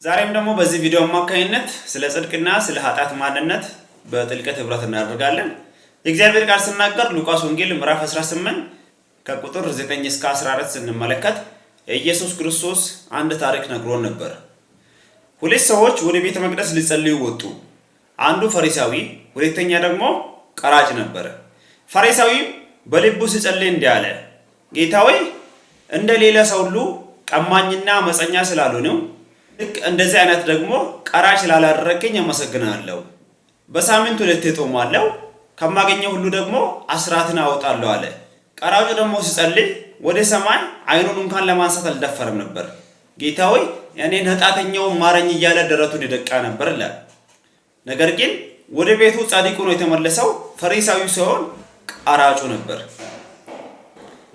ዛሬም ደግሞ በዚህ ቪዲዮ አማካኝነት ስለ ጽድቅና ስለ ኃጢአት ማንነት በጥልቀት ህብረት እናደርጋለን። የእግዚአብሔር ቃል ስናገር ሉቃስ ወንጌል ምዕራፍ 18 ከቁጥር 9 እስከ 14 ስንመለከት ኢየሱስ ክርስቶስ አንድ ታሪክ ነግሮን ነበር። ሁለት ሰዎች ወደ ቤተ መቅደስ ሊጸልዩ ወጡ። አንዱ ፈሪሳዊ፣ ሁለተኛ ደግሞ ቀራጭ ነበረ። ፈሪሳዊም በልቡ ሲጸልይ እንዲህ አለ፣ ጌታ ሆይ እንደ ሌላ ሰው ሁሉ ቀማኝና አመፀኛ ስላልሆንሁ ልክ እንደዚህ አይነት ደግሞ ቀራጭ ስላላደረገኝ አመሰግናለሁ። በሳምንት ሁለቴ እጦማለሁ፣ ከማገኘው ሁሉ ደግሞ አስራትን አወጣለሁ አለ። ቀራጩ ደግሞ ሲጸልይ ወደ ሰማይ ዓይኑን እንኳን ለማንሳት አልደፈረም ነበር። ጌታ ሆይ እኔን ኃጢአተኛውን ማረኝ እያለ ደረቱን ይደቃ ነበር ይላል። ነገር ግን ወደ ቤቱ ጻድቅ ሆኖ የተመለሰው ፈሪሳዊው ሳይሆን ቀራጩ ነበር።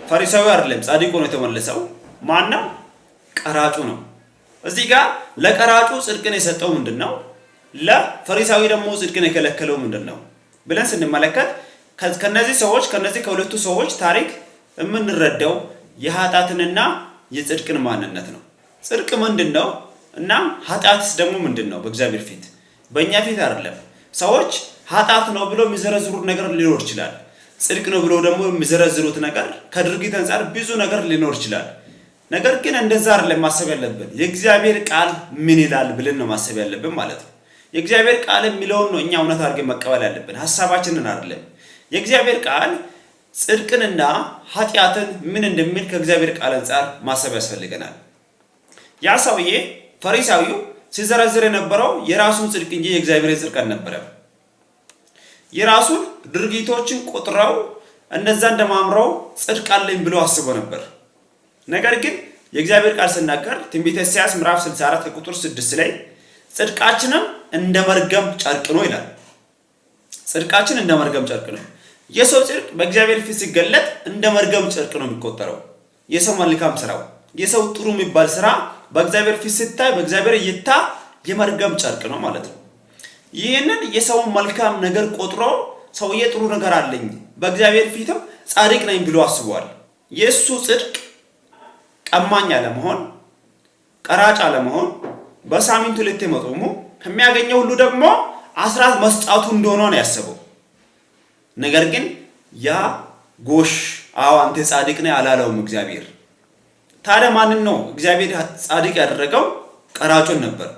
ፈሪሳዊ አይደለም ጻድቅ ሆኖ የተመለሰው ማን ነው? ቀራጩ ነው። እዚህ ጋር ለቀራጩ ጽድቅን የሰጠው ምንድን ነው? ለፈሪሳዊ ደግሞ ጽድቅን የከለከለው ምንድን ነው ብለን ስንመለከት ከነዚህ ሰዎች ከነዚህ ከሁለቱ ሰዎች ታሪክ የምንረዳው የኃጢአትንና የጽድቅን ማንነት ነው። ጽድቅ ምንድን ነው እና ኃጢአትስ ደግሞ ምንድን ነው? በእግዚአብሔር ፊት፣ በእኛ ፊት አይደለም። ሰዎች ኃጢአት ነው ብሎ የሚዘረዝሩት ነገር ሊኖር ይችላል። ጽድቅ ነው ብሎ ደግሞ የሚዘረዝሩት ነገር ከድርጊት አንጻር ብዙ ነገር ሊኖር ይችላል። ነገር ግን እንደዛ አይደለም ማሰብ ያለብን። የእግዚአብሔር ቃል ምን ይላል ብለን ነው ማሰብ ያለብን ማለት ነው። የእግዚአብሔር ቃል የሚለውን ነው እኛ እውነት አድርገን መቀበል ያለብን፣ ሀሳባችንን አይደለም። የእግዚአብሔር ቃል ጽድቅንና ኃጢአትን ምን እንደሚል ከእግዚአብሔር ቃል አንጻር ማሰብ ያስፈልገናል። ያ ሰውዬ ፈሪሳዊው ሲዘረዝር የነበረው የራሱን ጽድቅ እንጂ የእግዚአብሔርን ጽድቅ አልነበረም። የራሱን ድርጊቶችን ቆጥረው እነዛ እንደማምረው ጽድቅ አለኝ ብሎ አስቦ ነበር። ነገር ግን የእግዚአብሔር ቃል ስናገር ትንቢተ ኢሳይያስ ምዕራፍ 64 ከቁጥር 6 ላይ ጽድቃችንም እንደ መርገም ጨርቅ ነው ይላል። ጽድቃችን እንደ መርገም ጨርቅ ነው። የሰው ጽድቅ በእግዚአብሔር ፊት ሲገለጥ እንደ መርገም ጨርቅ ነው የሚቆጠረው። የሰው መልካም ስራው፣ የሰው ጥሩ የሚባል ስራ በእግዚአብሔር ፊት ሲታይ፣ በእግዚአብሔር እይታ የመርገም ጨርቅ ነው ማለት ነው። ይህንን የሰውን መልካም ነገር ቆጥሮ ሰውዬ ጥሩ ነገር አለኝ በእግዚአብሔር ፊትም ጻድቅ ነኝ ብሎ አስቧል። የእሱ ጽድቅ ቀማኝ አለመሆን፣ ቀራጭ አለመሆን፣ በሳምንቱ ሁለቴ መጦሙ፣ ከሚያገኘው ሁሉ ደግሞ አስራት መስጣቱ እንደሆነ ነው ያሰበው። ነገር ግን ያ ጎሽ፣ አዎ አንተ ጻድቅ ነህ አላለውም እግዚአብሔር። ታዲያ ማንን ነው እግዚአብሔር ጻድቅ ያደረገው? ቀራጩን ነበር።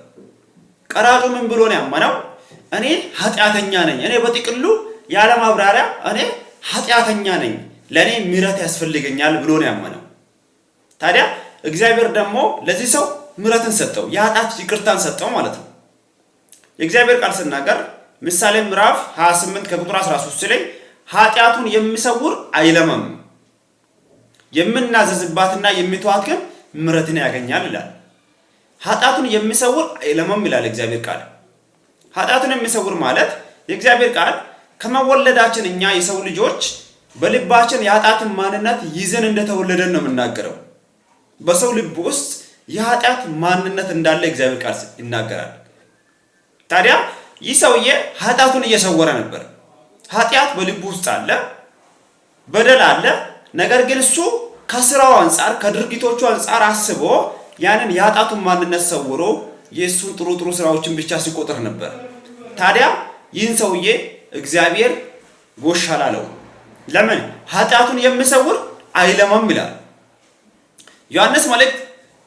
ቀራጩ ምን ብሎ ነው ያመነው? እኔ ኃጢአተኛ ነኝ፣ እኔ በጥቅሉ ያለ ማብራሪያ እኔ ኃጢአተኛ ነኝ፣ ለእኔ ምሕረት ያስፈልገኛል ብሎ ነው ያመነው። ታዲያ እግዚአብሔር ደግሞ ለዚህ ሰው ምሕረትን ሰጠው፣ የኃጢአት ይቅርታን ሰጠው ማለት ነው። የእግዚአብሔር ቃል ስናገር ምሳሌ ምዕራፍ 28 ከቁጥር 13 ላይ ኃጢአቱን የሚሰውር አይለማም፣ የሚናዘዝባትና የሚተዋት ግን ምሕረትን ያገኛል ይላል። ኃጢአቱን የሚሰውር አይለማም ይላል የእግዚአብሔር ቃል። ኃጢአቱን የሚሰውር ማለት የእግዚአብሔር ቃል ከመወለዳችን እኛ የሰው ልጆች በልባችን የኃጢአትን ማንነት ይዘን እንደተወለደን ነው የምናገረው። በሰው ልብ ውስጥ የኃጢአት ማንነት እንዳለ እግዚአብሔር ቃል ይናገራል። ታዲያ ይህ ሰውዬ ኃጢአቱን እየሰወረ ነበር። ኃጢአት በልቡ ውስጥ አለ፣ በደል አለ። ነገር ግን እሱ ከስራው አንጻር ከድርጊቶቹ አንጻር አስቦ ያንን የኃጢአቱን ማንነት ሰውሮ የእሱን ጥሩ ጥሩ ስራዎችን ብቻ ሲቆጥር ነበር። ታዲያ ይህን ሰውዬ እግዚአብሔር ጎሽ አላለው። ለምን? ኃጢአቱን የሚሰውር አይለማም ይላል። ዮሐንስ መልእክት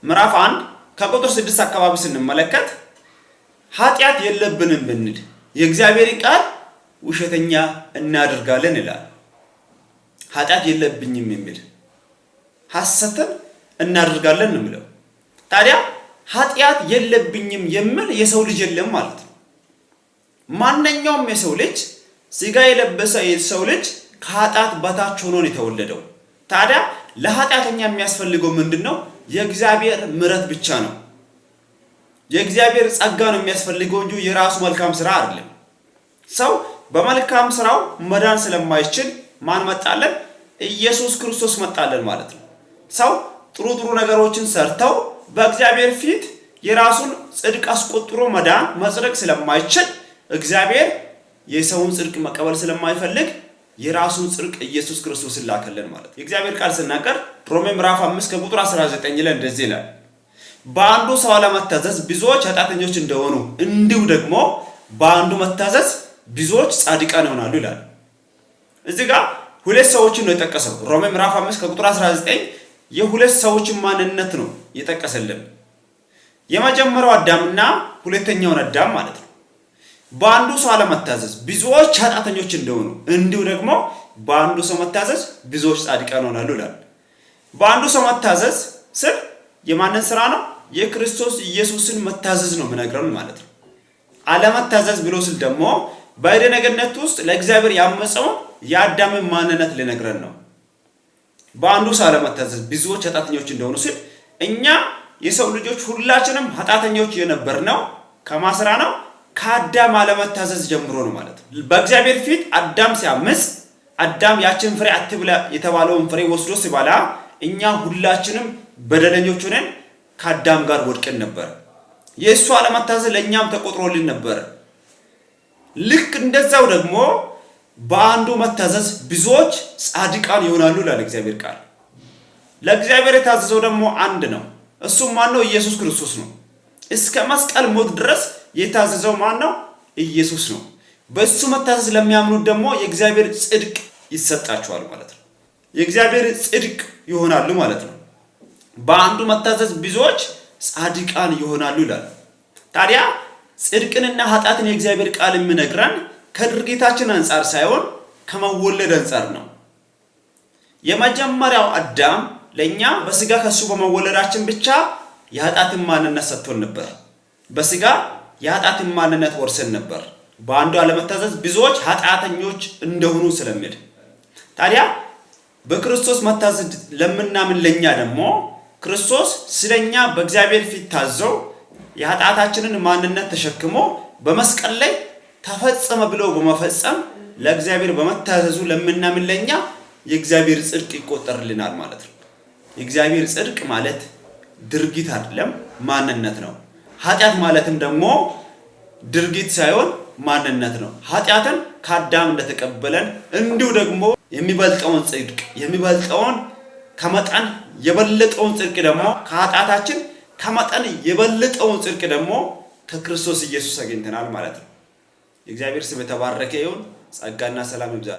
ምዕራፍ 1 ከቁጥር 6 አካባቢ ስንመለከት ኃጢአት የለብንም ብንል የእግዚአብሔርን ቃል ውሸተኛ እናደርጋለን ይላል። ኃጢአት የለብኝም የሚል ሐሰትን እናደርጋለን ነው የሚለው። ታዲያ ኃጢአት የለብኝም የሚል የሰው ልጅ የለም ማለት ነው። ማንኛውም የሰው ልጅ ስጋ የለበሰ የሰው ልጅ ከኃጢአት በታች ሆኖ ነው የተወለደው። ታዲያ ለኃጢአተኛ የሚያስፈልገው ምንድን ነው? የእግዚአብሔር ምሕረት ብቻ ነው። የእግዚአብሔር ጸጋ ነው የሚያስፈልገው እንጂ የራሱ መልካም ስራ አይደለም። ሰው በመልካም ስራው መዳን ስለማይችል ማን መጣለን? ኢየሱስ ክርስቶስ መጣለን ማለት ነው። ሰው ጥሩ ጥሩ ነገሮችን ሰርተው በእግዚአብሔር ፊት የራሱን ጽድቅ አስቆጥሮ መዳን መጽደቅ ስለማይችል እግዚአብሔር የሰውን ጽድቅ መቀበል ስለማይፈልግ የራሱን ጽድቅ ኢየሱስ ክርስቶስን ላከልን ማለት ነው። የእግዚአብሔር ቃል ስናገር ሮሜ ምዕራፍ 5 ከቁጥር 19 ላይ እንደዚህ ይላል፣ በአንዱ ሰው አለመታዘዝ ብዙዎች ኃጢአተኞች እንደሆኑ እንዲሁ ደግሞ በአንዱ መታዘዝ ብዙዎች ጻድቃን ይሆናሉ ይላል። እዚህ ጋር ሁለት ሰዎችን ነው የጠቀሰው። ሮሜ ምዕራፍ 5 ከቁጥር 19 የሁለት ሰዎችን ማንነት ነው የጠቀሰልን። የመጀመሪያው አዳምና ሁለተኛውን አዳም ማለት ነው። በአንዱ ሰው አለመታዘዝ ብዙዎች ኃጢአተኞች እንደሆኑ እንዲሁ ደግሞ በአንዱ ሰው መታዘዝ ብዙዎች ጻድቃን ይሆናሉ ይላል። በአንዱ ሰው መታዘዝ ስል የማንን ስራ ነው? የክርስቶስ ኢየሱስን መታዘዝ ነው የምነግረን ማለት ነው። አለመታዘዝ ብሎ ስል ደግሞ በዔድነ ገነት ውስጥ ለእግዚአብሔር ያመፀውን የአዳምን ማንነት ሊነግረን ነው። በአንዱ ሰው አለመታዘዝ ብዙዎች ኃጢአተኞች እንደሆኑ ስል እኛ የሰው ልጆች ሁላችንም ኃጢአተኞች የነበርነው ከማስራ ነው ከአዳም አለመታዘዝ ጀምሮ ነው ማለት ነው። በእግዚአብሔር ፊት አዳም ሲያምፅ፣ አዳም ያችን ፍሬ አትብላ የተባለውን ፍሬ ወስዶ ሲበላ እኛ ሁላችንም በደለኞች ሆነን ከአዳም ጋር ወድቀን ነበር። የእሱ አለመታዘዝ ለእኛም ተቆጥሮልን ነበር። ልክ እንደዛው ደግሞ በአንዱ መታዘዝ ብዙዎች ጻድቃን ይሆናሉ ይላል እግዚአብሔር ቃል። ለእግዚአብሔር የታዘዘው ደግሞ አንድ ነው። እሱም ማን ነው? ኢየሱስ ክርስቶስ ነው። እስከ መስቀል ሞት ድረስ የታዘዘው ማን ነው? ኢየሱስ ነው። በእሱ መታዘዝ ለሚያምኑት ደግሞ የእግዚአብሔር ጽድቅ ይሰጣቸዋል ማለት ነው። የእግዚአብሔር ጽድቅ ይሆናሉ ማለት ነው። በአንዱ መታዘዝ ብዙዎች ጻድቃን ይሆናሉ ይላል። ታዲያ ጽድቅንና ኃጢአትን የእግዚአብሔር ቃል የሚነግረን ከድርጊታችን አንጻር ሳይሆን ከመወለድ አንጻር ነው። የመጀመሪያው አዳም ለእኛ በስጋ ከሱ በመወለዳችን ብቻ የኃጢአትን ማንነት ሰጥቶን ነበር። በስጋ የኃጢአትን ማንነት ወርሰን ነበር። በአንዱ አለመታዘዝ ብዙዎች ኃጢአተኞች እንደሆኑ ስለሚል፣ ታዲያ በክርስቶስ መታዘዝ ለምናምን ለኛ ደግሞ ክርስቶስ ስለኛ በእግዚአብሔር ፊት ታዘው የኃጢአታችንን ማንነት ተሸክሞ በመስቀል ላይ ተፈጸመ ብሎ በመፈጸም ለእግዚአብሔር በመታዘዙ ለምናምን ለኛ የእግዚአብሔር ጽድቅ ይቆጠርልናል ማለት ነው። የእግዚአብሔር ጽድቅ ማለት ድርጊት አይደለም፣ ማንነት ነው። ኃጢአት ማለትም ደግሞ ድርጊት ሳይሆን ማንነት ነው። ኃጢአትን ከአዳም እንደተቀበለን እንዲሁ ደግሞ የሚበልጠውን ጽድቅ፣ የሚበልጠውን ከመጠን የበለጠውን ጽድቅ ደግሞ ከኃጢአታችን ከመጠን የበለጠውን ጽድቅ ደግሞ ከክርስቶስ ኢየሱስ አግኝተናል ማለት ነው። የእግዚአብሔር ስም የተባረከ ይሁን። ጸጋና ሰላም ይብዛል።